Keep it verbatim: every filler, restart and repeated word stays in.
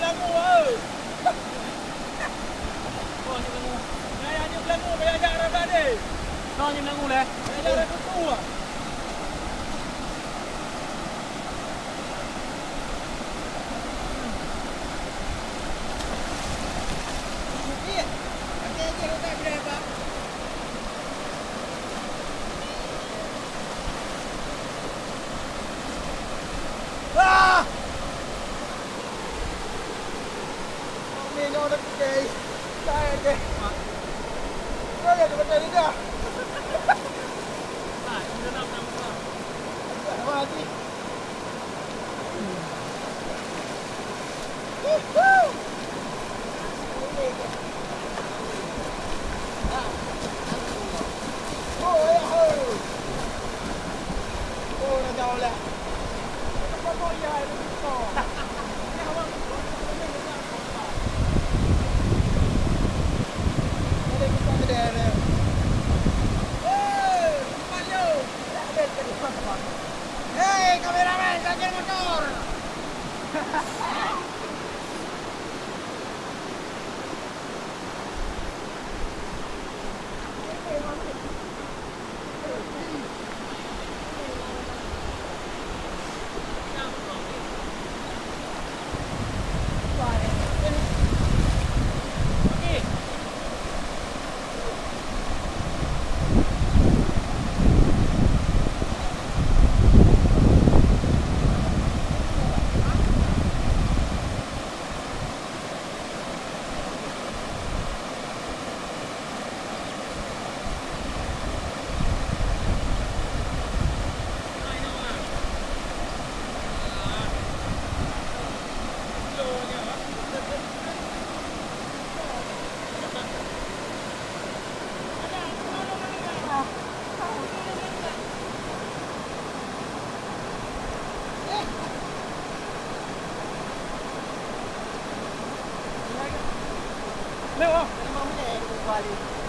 Langu, eh. Kau nyang langu. Nyang, nyang langu, kau nyang jak rabat deh. Kau nyang langu leh. Kau nyang langu tu, ah. Ah! Mami nyoe dah kudai. Saya ke. Saya ke betul dah. Mati. Hei, kameramen, sakét motor! Lewat.